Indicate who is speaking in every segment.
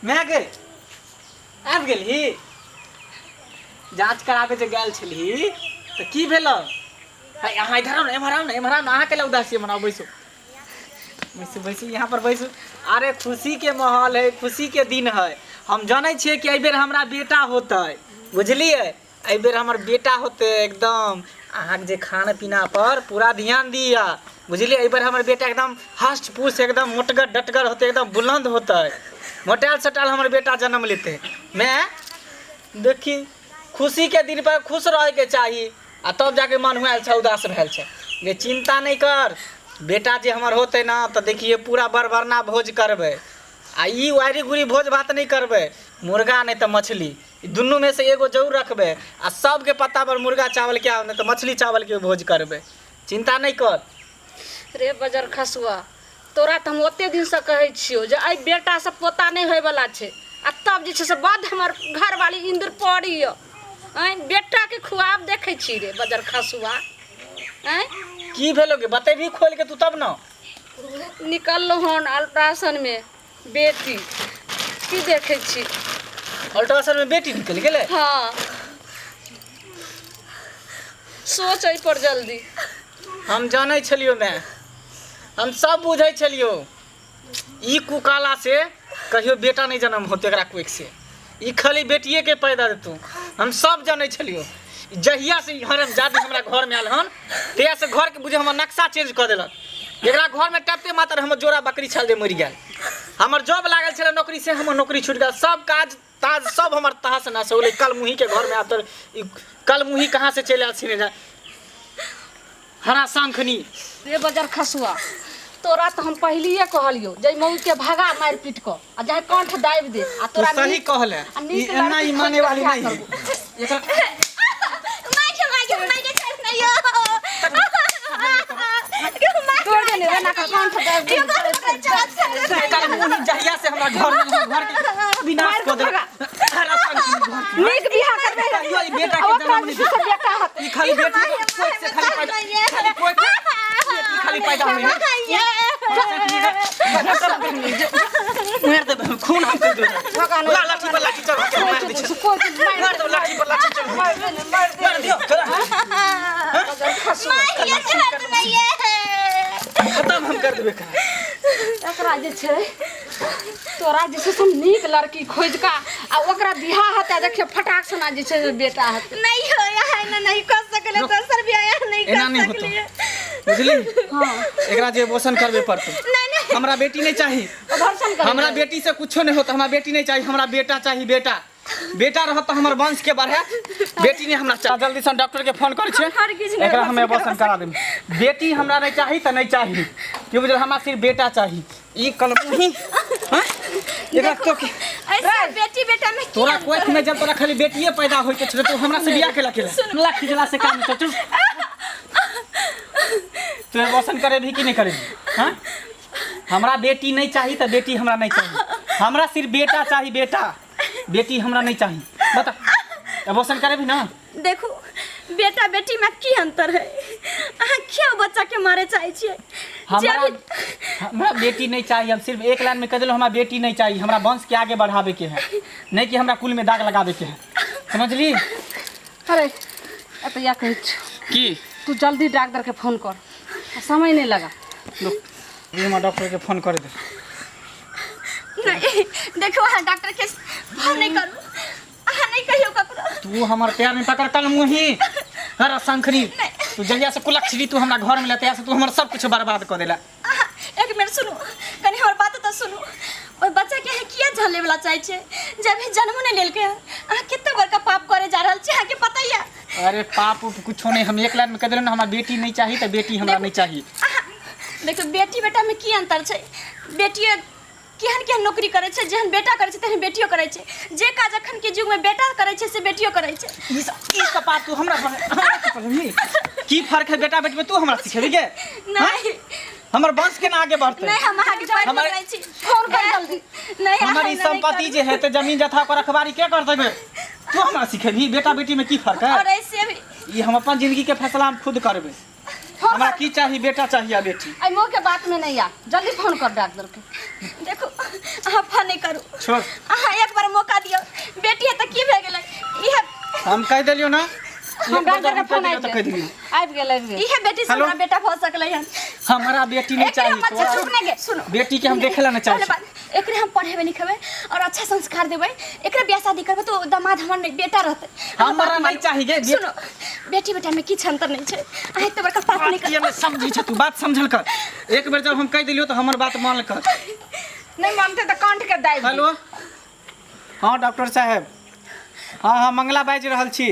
Speaker 1: माय गे, आबि गेलही? जाँच कराबे जे गेल छलही तऽ की भेल? है, अहाँ इधर आउ ने, एम्हर आउ ने, एम्हर आउ ने। अहाँ केला उदास छियै? मनाउ, बैसू बैसू बैसू, यहाँ पर बैसू। अरे खुशी के माहौल है, खुशी के दिन है। हम जानै छियै कि एहिबेर हमरा बेटा होतै, बुझलियै? एहिबेर हमर बेटा होतै। एकदम अहाँके जे खाना पीना पर पूरा ध्यान दिअ, बुझलियै? एहिबेर हमर बेटा एकदम हष्ट पुष्ट, एकदम मोटगर डटगर होतै, एकदम बुलंद होतै। मोटायल सोटायल हमर बेटा जन्म लेतै। मैं देखी, खुशी के दिन पर खुश रहैके चाही आ तब जाके मन हुआयल छै, उदास भेल छै। जे चिंता नहि कर, बेटा जे हमर होतै ने तऽ देखिए पूरा बरबरना भोज करबै आ ई वारी गुरी भोज भात नहि करबै। मुर्गा नहि तऽ मछली, ई दुनूमे से एगो जरूर रखबै आ सबके पत्ता पर मुर्गा चावल के, नहि तऽ मछली चावल के भोज करबै। चिंता नहि कर।
Speaker 2: रे बजर खसुआ, तोरा तऽ हम ओते दिनसँ कहै छियौ जे एहि बेटासँ पोता नहि होइवला छै आ तब जे छै से बड्ड हमर घरवाली इन्द्र पड़ी यऽ। आँय, बेटाके खुआब देखै छी रे बजर खसुआ? आँय,
Speaker 1: की भेलो गे? बतेबही खोल के तू तब न।
Speaker 2: निकललहुँ हन अल्ट्रासाउंडमे बेटी, की देखै छी?
Speaker 1: अल्ट्रासाउंड में बेटी निकल गेलै?
Speaker 2: हँ, सोच एहि पर जल्दी।
Speaker 1: हम जानै छलियो मैं, हम सब बुझै छलियो, ई कुकाला से कहियो बेटा नहीं जन्म होते। एकरा कोख से ई खाली बेटिए के पैदा देतू, हम सब जानै छलियो। जहिया से ई हरमजादी हमरा घर में आयल हन, तहिया से घर के बुझे हमर नक्शा चेंज कऽ देलक। एकरा घर में टपते मात्र हमर जोड़ा बकरी छल जे मरि गेल। हमर जॉब लागल छलै नौकरी से, हमर नौकरी छूटि गेल। सब काज ताज सब हमर तहस नहस हो गेलै। कल मुही के घर में आब तऽ ई कल मुही कहाँ से चलि आयल छिने जा हरा शंखनी।
Speaker 2: रे बजर खसुआ, तोरा तऽ हम पहिलिए कहलियौ जे मऊ के भगा मारि पीट कऽ आ जाहे कंठ दाबि दे आ
Speaker 1: तू
Speaker 2: तोरा
Speaker 1: सही
Speaker 2: नीक
Speaker 1: कहले।
Speaker 2: आ
Speaker 1: ई
Speaker 2: नीक
Speaker 1: एना
Speaker 2: लड़की
Speaker 1: ई
Speaker 2: खोजि
Speaker 1: माने
Speaker 2: कऽ
Speaker 1: वाली
Speaker 2: बियाह
Speaker 1: नहीं है।
Speaker 2: करबो।
Speaker 1: एकरा
Speaker 3: माय के, माय के, छोड़ नहीं यो।
Speaker 2: तोड़ दे ने एना कऽ कंठ दाबि दे।
Speaker 1: कल मुही जहिया से हमरा घर में, हमर घर के विनाश कऽ देलक। हरा शंखनी घर के।
Speaker 2: नीक बियाह करबै।
Speaker 1: कहियो ई बेटा के
Speaker 2: ओकरा
Speaker 1: जन्म
Speaker 2: जे
Speaker 1: नहीं
Speaker 2: छै से बेटा हेतै।
Speaker 1: ई खाली बेटी के कोख से खाली पैदा, खाली कोख से बेटी खाली पैदा होई है। मार देबै हम, खून हम कर देबै। ला, लाठी पर लाठी चढ़ा के मार दै छै। मार देबै, लाठी पर लाठी चढ़ा मार दियौ तोरा। खत्म हम कर देबै एकरा।
Speaker 2: एकरा जे छै, तोरा जे छै से हम नीक लड़की खोजि कऽ आ ओकरा बियाह हेतै, देखियौ फटाक सना जे छै से बेटा हेतै।
Speaker 3: नहीं हो, यहाँ ना नहीं कर सकले, दोसर बियाह यहाँ नहीं
Speaker 1: एना
Speaker 3: कर
Speaker 1: नहीं होतो।
Speaker 3: सकलिए।
Speaker 1: बुझली?
Speaker 2: हाँ।
Speaker 1: एकरा जे अबॉर्शन करबे पड़तै।
Speaker 3: नहीं नहीं।
Speaker 1: हमरा बेटी नहीं चाही।
Speaker 2: अबॉर्शन करबै।
Speaker 1: हमरा बेटी से कुछो नहीं होता। हमरा बेटी नहीं चाहिए, हमरा बेटा चाहिए। बेटा, बेटा रहत तऽ हमर वंश के बढ़े, बेटी नहीं हमरा चाही। जल्दी से डॉक्टर के फोन करै छियै,
Speaker 3: हरगिज नहि।
Speaker 1: एकरा हम अबॉर्शन करा देब। बेटी हमरा नहीं चाही तऽ नहीं चाही, की बुझल? हमरा सिर्फ बेटा चाही। ई कलमुही, हाँ? एकरा तो के
Speaker 3: ऐसे बेटी बेटा में की
Speaker 1: तोरा
Speaker 3: अंतर
Speaker 1: कोख
Speaker 3: है?
Speaker 1: में जब तोरा खाली बेटिए पैदा होय के छलै, तू हमरा से बियाह केला? केला ला खिचला से काम चल। चल, तू अबॉर्शन करेबही कि नहीं करेबही? हाँ, हमरा बेटी नहीं चाही तऽ बेटी हमरा नहीं चाही। हमरा सिर्फ बेटा चाही, बेटा। बेटी हमरा नहीं चाही। बता, अबॉर्शन करेबही ना?
Speaker 3: देखू, बेटा बेटी में की अंतर है? अहाँ क्यों बच्चा के मारे चाहे छियै? जे
Speaker 1: हमरा
Speaker 3: अभी
Speaker 1: हमरा बेटी नहीं चाहिए। हम सिर्फ एक लाइन में कह दिलहुँ, हमरा बेटी नहीं चाहिए। हमरा वंश के आगे बढ़ावे के है, नहीं कि हमरा कुल में दाग लगावे के है, समझली?
Speaker 2: अरे एतऽ कहै छियौ।
Speaker 1: की?
Speaker 2: तू जल्दी डॉक्टर के फोन कर आ समय नहीं लगा।
Speaker 1: रुक, अभी हमरा डॉक्टर के फोन कर दे।
Speaker 3: नहीं, देखो, अहाँ डॉक्टर के फोन नहीं करू, अहाँ नहीं कहियो ककरो।
Speaker 1: तू हमर पैर में पकड़ कल मुही हर शंखनी। तू जहिया से कुलक्षणी तू हमरा घर में लेते से तू हमर सब कुछ बर्बाद कर देला।
Speaker 3: अहाँ एक मिनट सुनू, कनी हमर बात तऽ सुनू। ओहि बच्चा के अहाँ किया जान लेवला चाहै छियै, जे अभी जन्मो नहि लेलकै हन? अहाँ कते बड़का पाप करे जा रहल छी, अहाँके पता यऽ?
Speaker 1: अरे पाप उप कुछो नहीं, हम एक लाइन में कह देलहुँ ना, हमरा बेटी नहीं चाही तऽ बेटी हमरा नहीं चाही।
Speaker 3: अहाँ देखियौ, बेटी बेटा में की अंतर छै? बेटियो केहन केहन नौकरी करै छै। जेहन बेटा करै छै तेहन बेटियो करै छै। जे काज अखन के युग में बेटा करै छै से बेटियो करै छै।
Speaker 1: ई सब बात तू हमरा हमरा पढ़बही? की फर्क है बेटा बेटी में, तू हमरा सिखेबी गे?
Speaker 3: नहीं।
Speaker 1: हमर वंश केना आगे बढ़तै?
Speaker 3: नहीं, हम अहाँके पैर पकड़ै छी।
Speaker 2: फोन कर जल्दी।
Speaker 3: नहीं,
Speaker 1: हमर
Speaker 3: अहाँ
Speaker 1: ई
Speaker 3: नहीं
Speaker 1: संपत्ति
Speaker 3: करू।
Speaker 1: जे है ते जमीन जथा ओकर रखवारी के करतै बे? तू हमरा सिखेबही बेटा बेटी में की फर्क है?
Speaker 3: और ऐसे भी
Speaker 1: ई हम अपन जिंदगी के फैसला हम खुद करबै। हमरा की चाही? बेटा चाही या बेटी।
Speaker 2: एहि मुँह के बात में नहीं आ, जल्दी फोन कर डॉक्टर के।
Speaker 3: देखो, अहाँ फोन नहीं करू।
Speaker 1: छोड़। हम कहि देलियौ ना।
Speaker 2: हम डॉक्टर के फोन
Speaker 1: आबि
Speaker 2: आबि
Speaker 1: कहि
Speaker 2: गेल।
Speaker 1: देलियौ।
Speaker 2: आबि गेल, आबि गेल।
Speaker 3: इहे बेटी से
Speaker 1: हेलो?
Speaker 3: हमरा बेटा भऽ सकलै हन।
Speaker 1: हमरा बेटी नहीं
Speaker 3: एकरे
Speaker 1: चाहिए
Speaker 3: हम अच्छा
Speaker 1: तोरा।
Speaker 3: चुप नहीं गे, सुनो।
Speaker 1: बेटी के हम देखे ला ना चाहे
Speaker 3: पहले बात, एकरे हम पढ़ेबै लिखेबै और अच्छा संस्कार देबै, एकरे बियाह शादी करबै तो दामाद हमर नहीं बेटा रहतै।
Speaker 1: हमरा
Speaker 3: बात
Speaker 1: नहीं
Speaker 3: मानू।
Speaker 1: चाहिए गे।
Speaker 3: सुनो, बेटी बेटा में किछु अंतर नहीं छै। अहाँ एते बड़का पाप नहीं
Speaker 1: बात किया
Speaker 3: कर
Speaker 1: नहीं समझी छ तू, बात समझल कर। एक बेर जब हम कहि देलियौ तो हमर बात मान कर।
Speaker 2: नहीं मानते तऽ कंठ के दाबि दियौ।
Speaker 1: हेलो, हाँ डॉक्टर साहेब, हाँ हाँ मंगला बाजि रहल छी।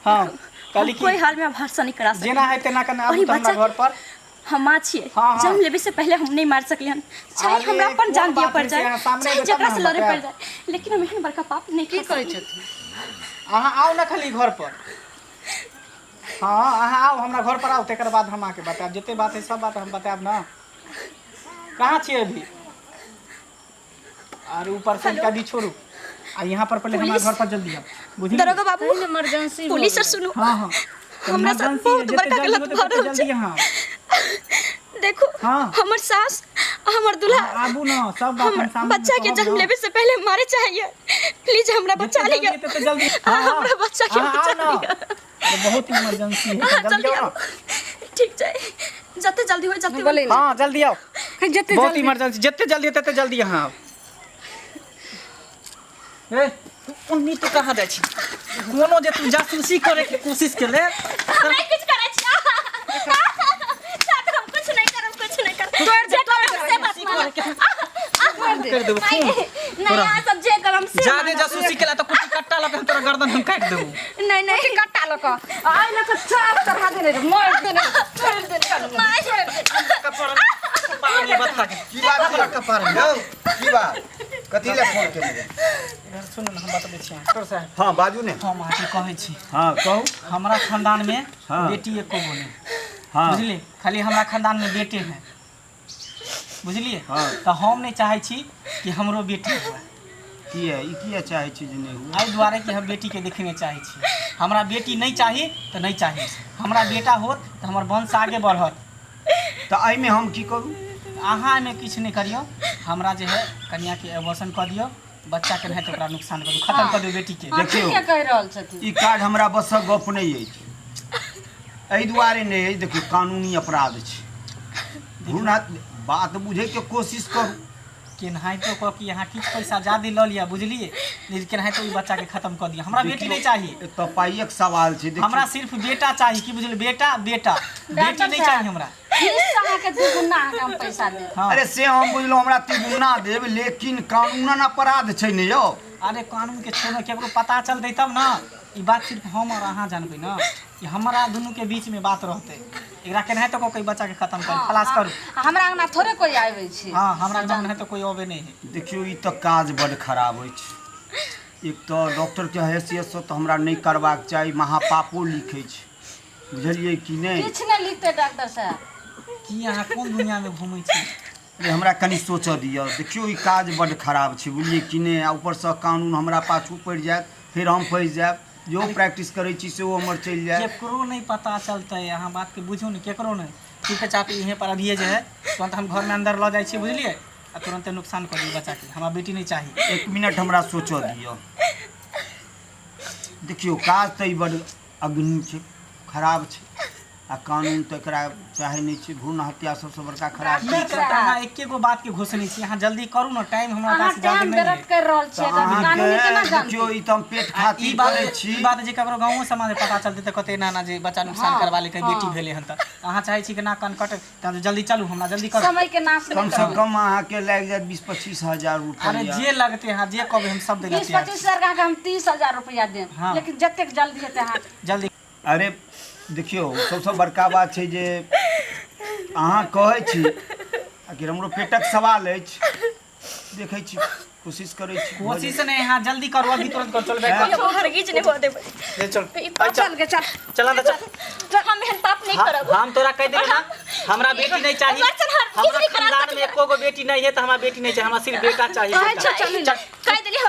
Speaker 1: हाँ कहली
Speaker 3: कोई
Speaker 1: कि
Speaker 3: हाल में भरोसा नहीं करा सकली।
Speaker 1: जेना है तेना कने
Speaker 3: और
Speaker 1: आबू
Speaker 3: ई
Speaker 1: तऽ हमरा
Speaker 3: बच्चा
Speaker 1: घर पर।
Speaker 3: हम माँ छियै,
Speaker 1: हाँ, हाँ।
Speaker 3: जन्म लेबे से पहले हम नहीं मार सकली हन, चाहे
Speaker 1: अरे,
Speaker 3: हमरा अपन
Speaker 1: कोन
Speaker 3: जान दिए
Speaker 1: बात
Speaker 3: पड़
Speaker 1: होइ छै?
Speaker 3: जाए,
Speaker 1: अहाँ सामने
Speaker 3: चाहे
Speaker 1: एबै तब
Speaker 3: जकरा
Speaker 1: ने
Speaker 3: से
Speaker 1: हम
Speaker 3: लड़े पड़
Speaker 1: बतायब।
Speaker 3: जाए, लेकिन हम एहन बड़का पाप नहीं
Speaker 2: की
Speaker 3: कर
Speaker 2: कहै
Speaker 3: सकली।
Speaker 2: छथिन?
Speaker 1: अहाँ आउ ने खाली घर पर। हाँ अहाँ आउ हमरा घर पर आउ, तकर बाद हम अहाँके बतायब जते बात है सब बात हम बतायब ना। कहाँ छियै अभी? आर ऊपर से
Speaker 3: हेलो?
Speaker 1: कभी छोड़ू आ यहाँ पर पहले हमारे
Speaker 3: पुलिस?
Speaker 1: घर पर जल्दी आओ, बुझली?
Speaker 3: दरोगा बाबू,
Speaker 2: इमरजेंसी
Speaker 3: पुलिस सर सुनू,
Speaker 1: हाँ हाँ
Speaker 3: हमरा साथ
Speaker 1: इमरजेंसी है,
Speaker 3: बहुत
Speaker 1: जते
Speaker 3: बड़का
Speaker 1: जल्दी
Speaker 3: गलत
Speaker 1: होतै
Speaker 3: भऽ
Speaker 1: तते
Speaker 3: रहल छै।
Speaker 1: जल्दी अहाँ आउ।
Speaker 3: देखो,
Speaker 1: हाँ।
Speaker 3: हमर सास आ हमर दूल्हा
Speaker 1: आबू ना, सब बात हम
Speaker 3: हमर
Speaker 1: सामने
Speaker 3: बच्चा के
Speaker 1: कहब
Speaker 3: जन्म
Speaker 1: ना।
Speaker 3: लेवे से पहले मारे चाहिए, प्लीज हमरा
Speaker 1: जते
Speaker 3: बचा
Speaker 1: जल्दी
Speaker 3: लिअ।
Speaker 1: तते जल्दी।
Speaker 3: हाँ,
Speaker 1: हाँ,
Speaker 3: हमरा बच्चा के
Speaker 1: हाँ,
Speaker 3: बचा
Speaker 1: आउ ना।
Speaker 3: लिअ।
Speaker 1: अरे बहुत इमरजेंसी है,
Speaker 3: हाँ,
Speaker 1: जल्दी
Speaker 3: जल्दी
Speaker 1: आओ ना।
Speaker 3: आउ। ठीक छै, जते जल्दी हो जल्दी
Speaker 2: बोले
Speaker 1: हाँ जल्दी आओ,
Speaker 2: जते
Speaker 1: बहुत
Speaker 2: जल्दी।
Speaker 1: इमरजेंसी, जते जल्दी तते जल्दी अहाँ आउ। ए तू ओन्नी तू कहाँ जाइ छी? कोनो जे तू जासूसी करे के कोशिश केले।
Speaker 3: हम नहीं कुछ करै छी। साथ हम कुछ नहीं करब, कुछ नहीं करब।
Speaker 2: तोड़ दे,
Speaker 3: जे करब से बात
Speaker 1: जासूसी
Speaker 3: मानब।
Speaker 1: करे के कर देबो
Speaker 3: नहीं,
Speaker 1: खून।
Speaker 3: नहीं,
Speaker 1: तोरा।
Speaker 3: अहाँ सब जे करब से
Speaker 1: जादे
Speaker 3: मानब।
Speaker 1: जासूसी केला तऽ कुट्टी कट्टा लऽ के हम तोरा गर्दन हम काटि देबो।
Speaker 3: नहीं नहीं,
Speaker 2: कट्टा लऽ कऽ आइ लऽ कऽ चाप चढ़ा देने रे, मारि देने रे, छोड़ि देने रे।
Speaker 3: माय।
Speaker 1: कपार पानी बता के
Speaker 4: की बात है
Speaker 1: कपार में।
Speaker 4: यौ की बात, कथी लए फोन केने रही?
Speaker 1: इधर सुनू ने, हम बतबै छी अहाँके। डॉक्टर साहब।
Speaker 4: हाँ बाजू ने।
Speaker 1: हम अहाँके कहै छी।
Speaker 4: हाँ कहू।
Speaker 1: हमरा खानदान में
Speaker 4: हाँ।
Speaker 1: बेटी एको गो नहीं।
Speaker 4: हाँ।
Speaker 1: बुझलिए, खाली हमरा खानदान में बेटे हैं, बुझलिए?
Speaker 4: हाँ।
Speaker 1: तऽ हम नहीं चाहै छी कि हमरो बेटी हुए।
Speaker 4: किया ई किया चाहै छी जे नहि हुए?
Speaker 1: एहि दुआरे कि हम बेटीके देखे नहि चाहै छी। हमरा बेटी नहीं चाही तऽ नहीं चाही, हमरा बेटा होत तऽ हमर वंश आगे बढ़त।
Speaker 4: तऽ एहिमे हम की करू?
Speaker 1: अहाँ एहिमे किछु नहि करियौ, हमरा जे है कनियाके एबॉर्शन कऽ दियौ, बच्चाके नहि तऽ ओकरा नुकसान करू, खत्म कऽ दियौ बेटीके।
Speaker 2: हाँ,
Speaker 4: देखियौ।
Speaker 2: ठीके कहि रहल छथिन।
Speaker 4: ई काज हमरा बसक गप नहि अछि, एहि दुआरे नहि अछि, देखियौ कानूनी अपराध छै। भ्रूण हत्या, बात बुझैके कोशिश करू।
Speaker 1: केनाहितो कऽ के अहाँ किछु पैसा ज्यादे लऽ लिअ, बुझलिए? लेकिन केनाहितो ई बच्चाके खत्म कऽ दिअ, हमरा बेटी नहीं चाही।
Speaker 4: एतऽ पाइयक सवाल छै। देखियौ
Speaker 1: हमरा सिर्फ बेटा चाही, की बुझलिए? बेटा बेटा, बेटी
Speaker 2: डॉक्टर
Speaker 1: नहीं
Speaker 2: साहब,
Speaker 1: चाही हमरा।
Speaker 2: फीस अहाँके दुगुना अहाँके हम पैसा देब।
Speaker 1: हाँ।
Speaker 4: अरे से हम बुझलहुँ, हमरा तिगुना देब, लेकिन कानूनन अपराध छै ने यौ।
Speaker 1: अरे कानून के छोड़ो, केकरो पता चलतै तब ना। ई बात सिर्फ हम और अहाँ जानबै ना, कि हमरा दुनू के बीच में बात रहतै। एकरा केनाहितो कऽ के ई बच्चा के खत्म करू, खलास करू।
Speaker 2: हाँ, हमरा अंगना थोड़े कोई आबै छै।
Speaker 1: हाँ, हमरा गाँव में तो कोई अबे नहीं है।
Speaker 4: देखियौ ई तऽ काज बड्ड खराब अछि। एक तऽ डॉक्टरके हैसियतसँ तऽ हमरा नहि करबाक चाही, महापापो लिखै छै, बुझलियै कि नहि?
Speaker 2: किछु नहि लिखतै डॉक्टर साहब।
Speaker 1: की अहाँ कोन दुनिया में घूमै छी?
Speaker 4: अरे हमरा कनि सोचऽ दिअ। देखियौ ई काज बड्ड खराब छै, बुझलियै कि नहि? आ ऊपरसँ कानून हमरा पाछू पड़ि जायत, फेर हम फँसि जायब, जेहो प्रैक्टिस करै छी सेहो हमर चलि जायत।
Speaker 1: केकरो नहीं पता चलतै, अहाँ बात के बुझू ने, केकरो नहीं। चुपचाप इहें पर अभिये जे है तुरंत हम घर में अंदर लऽ जाइ छी, बुझलियै? आ तुरंते नुकसान कऽ दियौ बच्चा के, हमरा बेटी नहीं चाही।
Speaker 4: एक मिनट हमरा सोचऽ दिअ। देखियौ काज तऽ ई बड्ड अग्नि छै, खराब छै, आ कानून तऽ एकरा चाहै नहि छै। भ्रूण हत्या सबसँ बड़का खराब
Speaker 1: की
Speaker 4: चीज
Speaker 1: करतै? अहाँ एके गो बात के घोषणा छी, अहाँ जल्दी करू ने, टाइम हमरा
Speaker 2: अहाँ
Speaker 1: पास ज्यादा
Speaker 2: टाइम
Speaker 1: नहीं
Speaker 2: बेरत
Speaker 1: है।
Speaker 2: कर रहल
Speaker 4: तऽ
Speaker 2: छियै, कानूनी केना
Speaker 4: अहाँके
Speaker 2: जानतै?
Speaker 4: देखियौ ई तऽ हम पेट
Speaker 1: आ ई
Speaker 4: खातिर
Speaker 1: बात
Speaker 4: करै छी।
Speaker 1: ई बात जे ककरो गाँवो समाज में पता चलतै तऽ कहतै ना ना जे बच्चा नुकसान
Speaker 2: हाँ,
Speaker 1: करवा लेलकै, बेटी
Speaker 2: हाँ।
Speaker 1: भेलै हन। तऽ अहाँ चाहै छी कि ना कान कट, तऽ जल्दी चलू, हमरा जल्दी करू।
Speaker 2: समय के नाश नहि
Speaker 4: कम से
Speaker 2: करू।
Speaker 4: कम अहाँके लागि जायत 20-25 हजार
Speaker 1: अरे
Speaker 4: रुपया।
Speaker 1: जे लगतै, अहाँ जे कहबै हम सब दै
Speaker 2: 20 25 हजार के अहाँके हम 30,000 रुपया देब।
Speaker 1: हाँ।
Speaker 2: लेकिन जतेक जल्दी हेतै अहाँ
Speaker 1: जल्दी।
Speaker 4: अरे देखियौ सबसँ बड़का बात छै जे अहाँ कहै छी, आखिर हमरो पेटक सवाल अछि। देखै छी, कोशिश करै छी।
Speaker 1: कोशिश नहीं, हाँ जल्दी करू, अभी तुरंत करू, चल बैठ।
Speaker 3: हम हरगिज नहीं हो देबै।
Speaker 1: ले चल।
Speaker 3: ई पाप
Speaker 1: चल
Speaker 2: चल के चल।
Speaker 1: चल अंदर चल।
Speaker 3: हम एहन पाप नहीं करब।
Speaker 1: हम तोरा कहि देबै ना, हमरा बेटी नहीं चाहिए।
Speaker 3: वर्षन हरगिज
Speaker 1: हमरा
Speaker 3: नहीं करा
Speaker 1: खानदान में
Speaker 3: सकबै।
Speaker 1: एको गो बेटी नहीं है, तऽ हमरा बेटी नहीं चाहिए, हमरा सिर्फ बेटा चाहिए।
Speaker 2: कहै
Speaker 1: बेटा।
Speaker 2: छौ चलू ने।
Speaker 3: कहि देली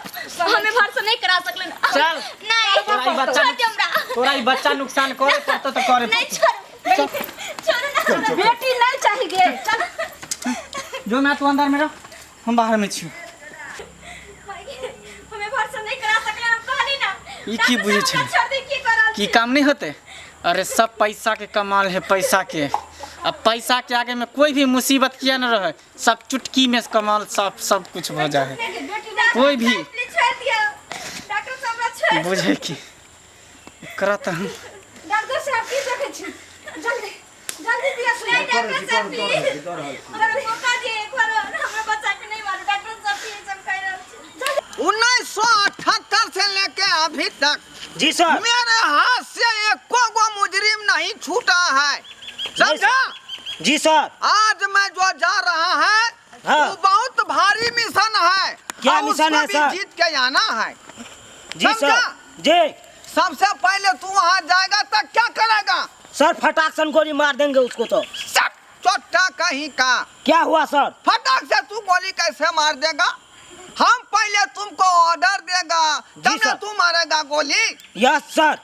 Speaker 3: हमें भरोसा नहीं करा सकले।
Speaker 1: चल।
Speaker 3: नहीं
Speaker 1: तोरा ई बच्चा
Speaker 3: छोड़ दे हमरा।
Speaker 1: तोरा ई बच्चा नुकसान करे पड़तो तऽ करे
Speaker 3: नहीं
Speaker 1: पड़तो।
Speaker 3: छोड़ू, छोड़ू ना।
Speaker 2: बेटी नहीं चाहिए गे, चल।
Speaker 1: जो मैं तू अंदर में रह, हम बाहर में छी।
Speaker 3: हमें भरोसा नहीं करा सकले, हम कहली ना।
Speaker 1: ई की बुझै छै
Speaker 3: छोड़ दे की करल
Speaker 1: की काम नहीं होते? अरे सब पैसा के कमाल है, पैसा के। अब पैसा के आगे में कोई भी मुसीबत किया न रहे, सब चुटकी में कमाल सब सब कुछ हो जाए। कोई भी।
Speaker 3: प्लीज छोड़ दिया डॉक्टर साहब हमरा छोड़
Speaker 1: बुझे की एकरा तऽ हम
Speaker 2: डॉक्टर साहब की देखै छी जल्दी जल्दी दिया सुई
Speaker 3: नहीं डॉक्टर साहब प्लीज हमरा मौका दिए एक बार और, हमरा बच्चा के नहीं मारू डॉक्टर साहब प्लीज हम कह रहल छी
Speaker 5: 1978 से लेके अभी तक
Speaker 6: जी सर।
Speaker 5: मेरे हाथ से एको गो मुजरिम नहीं छूटा है, समझा?
Speaker 6: जी सर।
Speaker 5: आज मैं जो जा रहा है
Speaker 6: हाँ।
Speaker 5: वो बहुत भारी मिशन है।
Speaker 6: क्या
Speaker 5: और
Speaker 6: मिशन है
Speaker 5: उसको भी
Speaker 6: सर?
Speaker 5: जीत के आना है।
Speaker 6: जी
Speaker 5: समझा?
Speaker 6: सर। जी।
Speaker 5: सबसे पहले तू वहाँ जाएगा तो क्या करेगा?
Speaker 6: सर फटाक से गोली मार देंगे उसको तो।
Speaker 5: सब चोटा कहीं का।
Speaker 6: क्या हुआ सर?
Speaker 5: फटाक से तू गोली कैसे मार देगा? हम पहले तुमको ऑर्डर देगा तब ना
Speaker 6: सर।
Speaker 5: तू मारेगा गोली।
Speaker 6: Yes sir.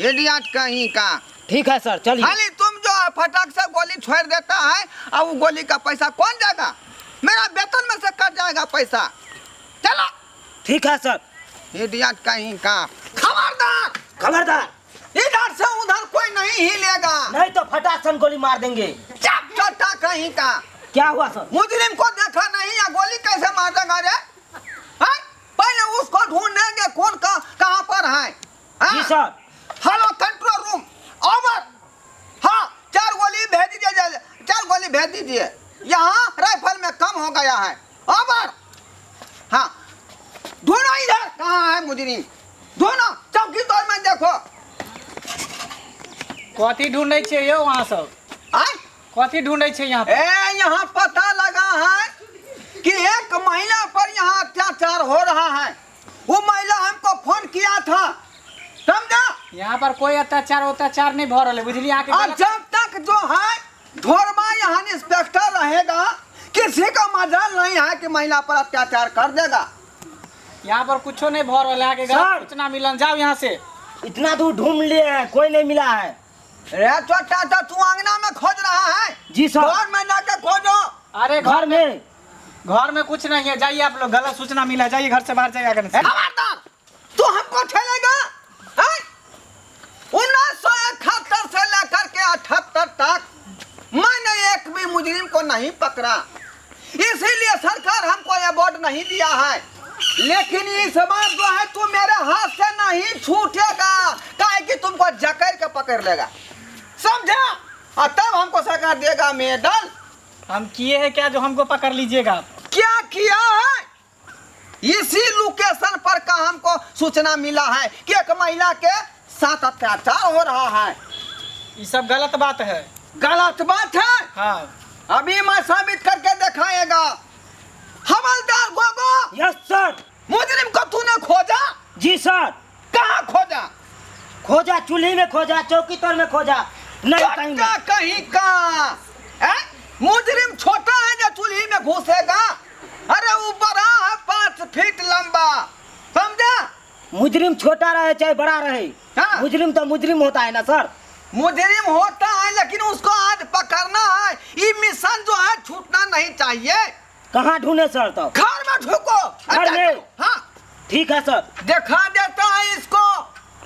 Speaker 5: इडियट कहीं का।
Speaker 6: ठीक है सर, चलिए।
Speaker 5: खाली तुम जो है फटाक से गोली छोड़ देता है और वो गोली का पैसा कौन देगा? मेरा वेतन में से कट जाएगा पैसा। चलो।
Speaker 6: ठीक है सर।
Speaker 5: इडियट कहीं का। खबरदार।
Speaker 6: खबरदार।
Speaker 5: इधर से उधर कोई नहीं हिलेगा।
Speaker 6: नहीं तो फटाक से गोली मार देंगे।
Speaker 5: चप चट्टा कहीं का।
Speaker 6: क्या हुआ सर?
Speaker 5: मुजरिम को देखा नहीं या गोली कैसे मार देगा रे? हाँ? पहले उसको ढूंढेंगे कौन का कहाँ पर है। हाँ?
Speaker 6: जी sir.
Speaker 5: Hello control room over. हाँ 4 गोली भेज दीजिए, 4 गोली भेज दीजिए, यहाँ राइफल में कम हो गया है। ओवर। हाँ ढूंढो इधर कहाँ है मुजरिम, ढूंढो चौकी तौर में देखो।
Speaker 1: कथी ढूंढै छियै यौ अहाँ सब?
Speaker 5: आय?
Speaker 1: कथी ढूंढै छियै यहाँ पर?
Speaker 5: ए यहाँ पता लगा है कि एक महिला पर यहाँ अत्याचार हो रहा है। वो महिला हमको फोन किया था, समझा?
Speaker 1: यहाँ पर कोई अत्याचार उत्याचार नहीं भऽ रहल है, बुझलियै अहाँके?
Speaker 5: और
Speaker 1: गलत-
Speaker 5: जब तक जो है ढोरबा यहाँ इंस्पेक्टर रहेगा किसी का मजाल नहीं है कि महिला पर अत्याचार कर देगा।
Speaker 1: यहाँ पर कुछो नहीं भऽ रहल है, अहाँके गलत
Speaker 6: सर।
Speaker 1: सूचना मिलल, जाओ यहाँ से।
Speaker 6: इतना दूर ढूंढ लिए हैं कोई नहीं मिला है।
Speaker 5: रे छोटा तो तू अंगना में खोज रहा है?
Speaker 6: जी सर।
Speaker 5: घर में जाके खोजो।
Speaker 1: अरे
Speaker 6: घर में,
Speaker 1: घर में कुछ नहीं है, जाइए आप लोग, गलत सूचना मिला, जाइए घर से बाहर जाइए आगे से।
Speaker 5: खबरदार तू हमको ठेलेगा? 1971 से लेकर के 78 तक मैंने एक भी मुजरिम को नहीं पकड़ा, इसीलिए सरकार हमको अवार्ड नहीं दिया है। लेकिन इस बार जो है तू मेरे हाथ से नहीं छूटेगा, काहे कि तुमको जकड़ के पकड़ लेगा, समझा? और तब हमको सरकार देगा मेडल।
Speaker 1: हम किए हैं क्या जो हमको पकड़ लीजिएगा आप?
Speaker 5: क्या किया है? इसी लोकेशन पर का हमको सूचना मिला है कि एक महिला के साथ अत्याचार हो रहा है।
Speaker 1: ये सब गलत बात है।
Speaker 5: गलत बात है?
Speaker 1: हाँ।
Speaker 5: अभी मैं साबित करके दिखाएगा। हवलदार गोगो।
Speaker 6: Yes sir.
Speaker 5: मुजरिम को तूने खोजा?
Speaker 6: जी सर।
Speaker 5: कहाँ खोजा?
Speaker 6: खोजा चूल्हे में खोजा, चौकी तर में खोजा, नहीं कहीं
Speaker 5: छोटा कहीं का। मुजरिम छोटा है जो चूल्ही में घुसेगा? अरे वो बड़ा है 5 फीट लंबा, समझा?
Speaker 6: मुजरिम छोटा रहे चाहे बड़ा रहे,
Speaker 5: हाँ?
Speaker 6: मुजरिम तो मुजरिम होता है ना सर।
Speaker 5: मुजरिम होता है लेकिन उसको आज पकड़ना है। ये मिशन जो है छूटना नहीं चाहिए।
Speaker 6: कहाँ ढूंढे सर? तो
Speaker 5: घर में ढूंढो।
Speaker 6: घर में?
Speaker 5: हाँ
Speaker 6: ठीक है सर।
Speaker 5: दिखा देता है इसको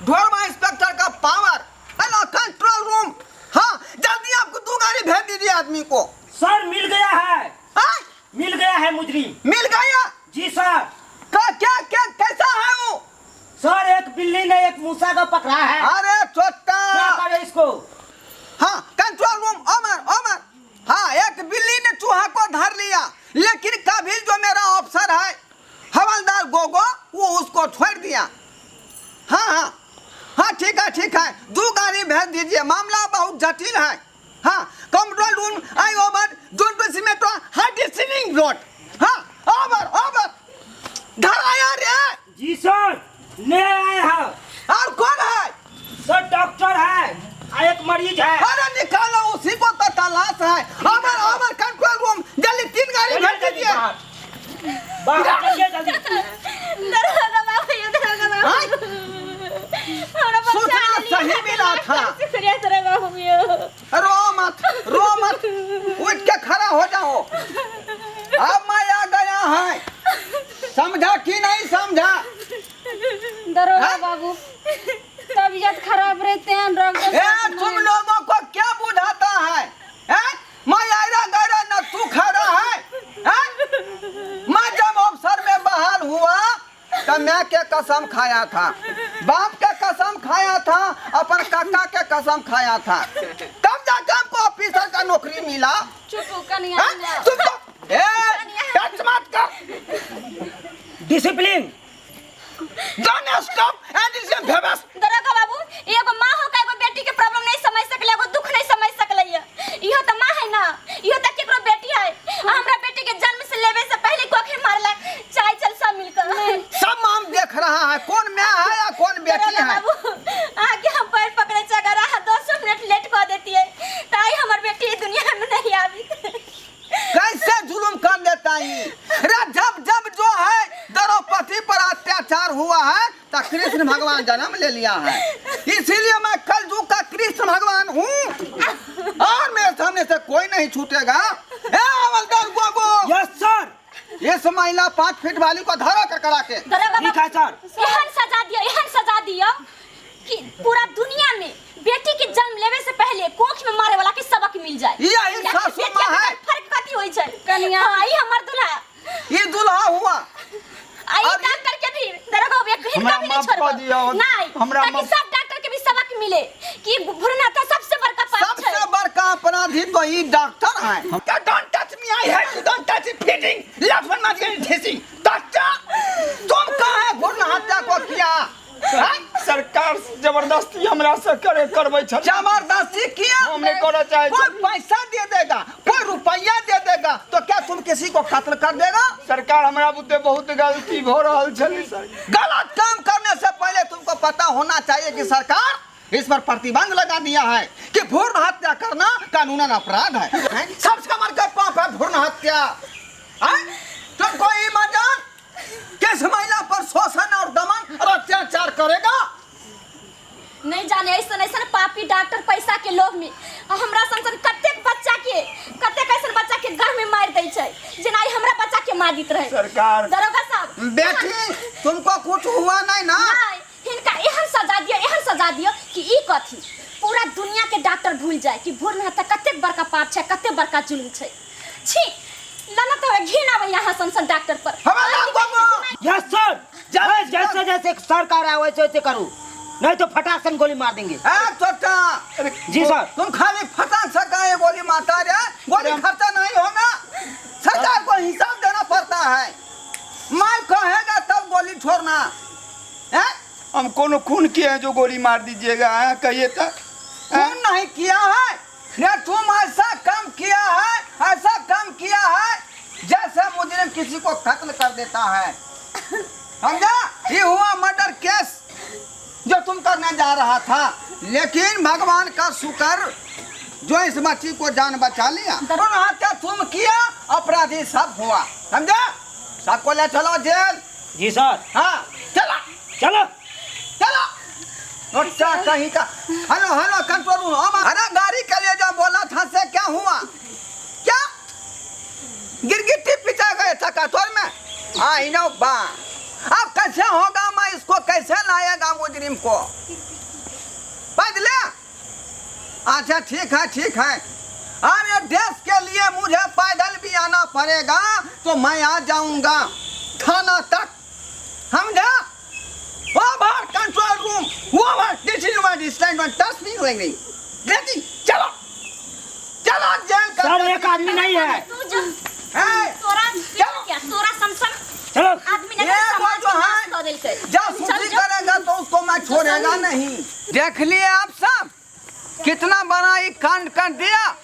Speaker 5: ढोरमा इंस्पेक्टर का पावर। Hello control room. हाँ जल्दी आपको 2 गाड़ी भेज दीजिए आदमी को।
Speaker 6: सर मिल गया है।
Speaker 5: हाँ?
Speaker 6: मिल गया है मुजरिम।
Speaker 5: मिल गया?
Speaker 6: जी सर।
Speaker 5: का क्या क्या कैसा है वो?
Speaker 6: सर एक बिल्ली ने एक मूसा को पकड़ा है।
Speaker 5: अरे छोटा
Speaker 6: क्या करे इसको?
Speaker 5: हाँ कंट्रोल रूम अमर अमर। हाँ एक बिल्ली ने चूहा को धर लिया, लेकिन कभी जो मेरा अफसर है हवलदार गोगो वो उसको छोड़ दिया। हाँ हाँ हाँ ठीक है ठीक है, 2 गाड़ी भेज दीजिए, मामला बहुत जटिल है। हाँ control room I over zone two सिमेट्रो हाई सीलिंग रोड। हाँ ओवर ओवर। धर आया रे।
Speaker 6: जी सर ले आए हैं।
Speaker 5: और कौन है?
Speaker 6: सर डॉक्टर है और एक मरीज है।
Speaker 5: अरे निकालो उसी को तो तलाश है। ओवर ओवर कंट्रोल रूम जल्दी 3 गाड़ी भेज दीजिए।
Speaker 6: बाहर चलिए जल्दी।
Speaker 3: दरोगा बाबू यो दरोगा बाबू हमरा बच्चा
Speaker 5: सूचना सही मिला था।
Speaker 3: दरोगा बाबू यो।
Speaker 5: रो मत रो मत, उठ के खड़ा हो जाओ। अब मैं आ गया है, समझा कि नहीं समझा?
Speaker 2: दरोगा बाबू बाबू तबीयत खराब रहे तेहन डॉक्टर
Speaker 5: ए तुम लोगों को क्या बुझाता है हैं? मैं आयरा गैरा न तू खड़ा है हैं? मैं जब अफसर में बहाल हुआ तो मैं के कसम खाया था, बाप के कसम खाया था, अपन काका के कसम खाया था, तब जाके हमको ऑफिसर का नौकरी मिला।
Speaker 2: चुप कनिया
Speaker 5: हैं? तुम तो ए टच मत कर।
Speaker 6: Discipline
Speaker 5: don't stop and is famous.
Speaker 3: दरोगा बाबू, एगो माँ हो के एगो बेटी के प्रॉब्लम नहीं समझ सकले, एगो दुख नहीं समझ सकले ये। इहो तो माँ है ना, इहो तो केकरो बेटी है। आ हमरा बेटी के जन्म से लेवे से पहले कोखे मारला चाय चल सब मिलकर।
Speaker 5: सब हम देख रहा है कौन मैं है या कौन बेटी
Speaker 3: दरोगा
Speaker 5: है।
Speaker 3: बाबू, आगे हम पैर पकड़े छे, अगर अहाँ 200 मिनट लेट कऽ देतियै तऽ आइ हमर बेटी ई दुनिया में नहीं आबी।
Speaker 5: कैसे जुलुम कर देता है। अरे जब जब जो है द्रौपदी पर अत्याचार हुआ है तो कृष्ण भगवान जन्म ले लिया है, इसीलिए मैं कलयुग का कृष्ण भगवान हूँ और मेरे सामने से कोई नहीं छूटेगा। ए हवलदार गोगो।
Speaker 6: Yes sir.
Speaker 5: इस महिला 5 फीट वाली को धरा कर करा के।
Speaker 3: दरोगा
Speaker 6: ठीक है सर।
Speaker 3: एहन सजा दियो, एहन सजा दियो कि पूरा दुनिया में बेटी के जन्म लेवे से पहले कोख में मारे वाला के सबक मिल जाए।
Speaker 5: यही
Speaker 3: कियाकि
Speaker 5: सासू
Speaker 3: बेटिया
Speaker 5: माँ
Speaker 3: के
Speaker 5: है।
Speaker 3: फर्क कथी होई छै?
Speaker 2: कनिया।
Speaker 3: हाँ, ई हमर दूल्हा।
Speaker 5: ये दूल्हा हुआ।
Speaker 3: आ ई
Speaker 5: और ई-
Speaker 3: डॉक्टर के भी दरोगा बाबू, एक हिनका
Speaker 4: हमरा
Speaker 3: भी नहीं
Speaker 4: माफ कऽ
Speaker 3: छोड़ब।
Speaker 4: दियौ।
Speaker 3: नहीं,
Speaker 4: हमरा
Speaker 3: ताकि
Speaker 4: माफ-
Speaker 3: सब डॉक्टर के भी सबक मिले कि भ्रूण हत्या सबसे बड़का पाप छै।
Speaker 5: सबसे बड़का अपराधी तो ये डॉक्टर है। Don't touch me, I hate you, don't touch me, feeding Lakshman माजी ठेसिंग। डॉक्टर तुम कहाँ है भ्रूण हत्या को किया? हैं?
Speaker 4: सरकार जबरदस्ती हमरा से करे करबै छल।
Speaker 5: जबरदस्ती किया?
Speaker 4: हम नहीं करऽ चाहै
Speaker 5: कोई
Speaker 4: छी।
Speaker 5: पैसा दे देगा, कोई रुपया दे देगा तो क्या तुम किसी को कत्ल कर देगा?
Speaker 4: सरकार हमरा बुते बहुत गलती भऽ रहल छलै सर।
Speaker 5: गलत काम करने से पहले तुमको पता होना चाहिए कि सरकार इस पर प्रतिबंध लगा दिया है कि भ्रूण हत्या करना कानूनन अपराध है। हैं? सबसे कमर का पाप है भ्रूण हत्या। हैं? तुमको ये मजा किस महिला पर शोषण और दमन और अत्याचार करेगा?
Speaker 3: नहीं जाने ऐसन ऐसन पापी डॉक्टर पैसा के लोभ में आ हमरा सन सन कतेक बच्चा के, कतेक ऐसन बच्चा के गर्भ में मार दै छै जेना ई हमरा बच्चा के मार दैत रहे।
Speaker 4: सरकार।
Speaker 3: दरोगा साहब।
Speaker 5: बेटी तुमको कुछ हुआ नहीं ना?
Speaker 3: नहीं, हिनका एहन सजा दियो, एहन सजा दियो कि ई कथी पूरा दुनिया के डॉक्टर भूल जाए कि भ्रूण हत्या कतेक बड़का पाप छै, कतेक बड़का जुल्म छै। छी लनत होवे, घिन आवे यहाँ सन सन डॉक्टर पर।
Speaker 5: हमारा बाबू।
Speaker 6: Yes sir. जैसे जैसे सरकार आए वैसे वैसे करूँ, नहीं तो फटाक गोली मार देंगे।
Speaker 5: ए छोटा।
Speaker 6: जी सर।
Speaker 5: तुम खाली फटाक से काहे गोली मारता रे? गोली खर्चा नहीं होगा, सरकार को हिसाब देना पड़ता है। मैं कहेगा तब गोली छोड़ना। हैं?
Speaker 4: हम कोनो खून किए हैं जो गोली मार दीजिएगा? हाँ, कहिए तो।
Speaker 5: खून नहीं किया है ने, तुम ऐसा काम किया है, ऐसा काम किया है जैसे मुजरिम किसी को कत्ल कर देता है, समझा? ये हुआ मर्डर केस जो तुम करने जा रहा था, लेकिन भगवान का शुक्र जो इस बच्ची को जान बचा लिया। भ्रूण हत्या तुम किया, अपराधी सब हुआ, समझा? सबको ले चलो जेल।
Speaker 6: जी सर।
Speaker 5: हाँ चलो
Speaker 6: चलो
Speaker 5: चलो। अच्छा कहीं का। Hello hello control room. अरे गाड़ी के लिए जो बोला था से क्या हुआ? क्या गिरगिटी पिचा गए था कठोर में? I know बा। अब कैसे होगा, मैं इसको कैसे लाएगा मुजरिम को? बदले। अच्छा ठीक है ठीक है। अरे देश के लिए मुझे पैदल भी आना पड़ेगा तो मैं आ जाऊंगा थाना तक, समझा? Over control room, over this is one this line one touch me नहीं रेडी। चलो चलो जेल का
Speaker 6: सर एक आदमी नहीं है।
Speaker 3: तू जो
Speaker 5: है
Speaker 3: तोरा क्या तोरा सन
Speaker 6: चलो
Speaker 3: आदमी ने
Speaker 5: ये
Speaker 3: समाज
Speaker 5: वो जो
Speaker 3: के नाश
Speaker 5: है,
Speaker 3: कऽ देलकै।
Speaker 5: जब
Speaker 3: चल
Speaker 5: सूची
Speaker 3: जो।
Speaker 5: करेगा तो उसको मैं छोड़ेगा नहीं। देख लिए आप सब कितना बड़ा ये कांड कर दिया।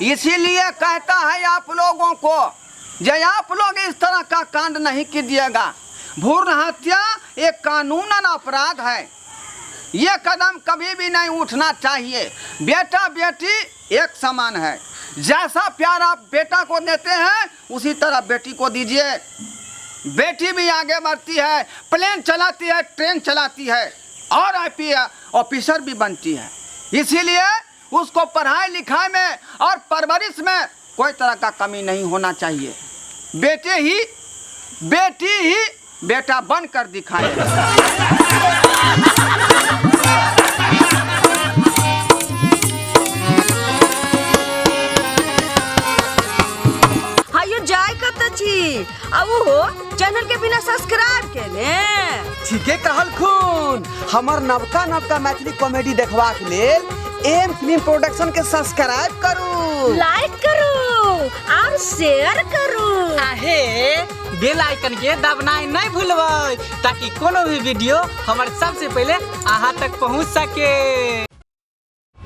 Speaker 5: इसीलिए कहता है आप लोगों को जो आप लोग इस तरह का कांड नहीं कीजिएगा। भ्रूण हत्या एक कानूनन अपराध है, ये कदम कभी भी नहीं उठना चाहिए। बेटा बेटी एक समान है, जैसा प्यार आप बेटा को देते हैं उसी तरह बेटी को दीजिए। बेटी भी आगे बढ़ती है, प्लेन चलाती है, ट्रेन चलाती है और आईपी ऑफिसर भी बनती है। इसीलिए उसको पढ़ाई लिखाई में और परवरिश में कोई तरह का कमी नहीं होना चाहिए। बेटे ही बेटी ही बेटा बन कर दिखाए।
Speaker 7: आ ओहो चैनल के बिना सब्सक्राइब केने।
Speaker 5: ठीके कहलखुन। हमर नवका नवका मैथिली कॉमेडी देखबाक लेल एम फिल्म प्रोडक्शन के सब्सक्राइब करू,
Speaker 3: लाइक करू और शेयर करू।
Speaker 1: आहे बेल आइकन के दबनाइ नहीं भूलबै ताकि कोनो भी वीडियो हमर सबसे पहले अहाँ तक पहुँच सके।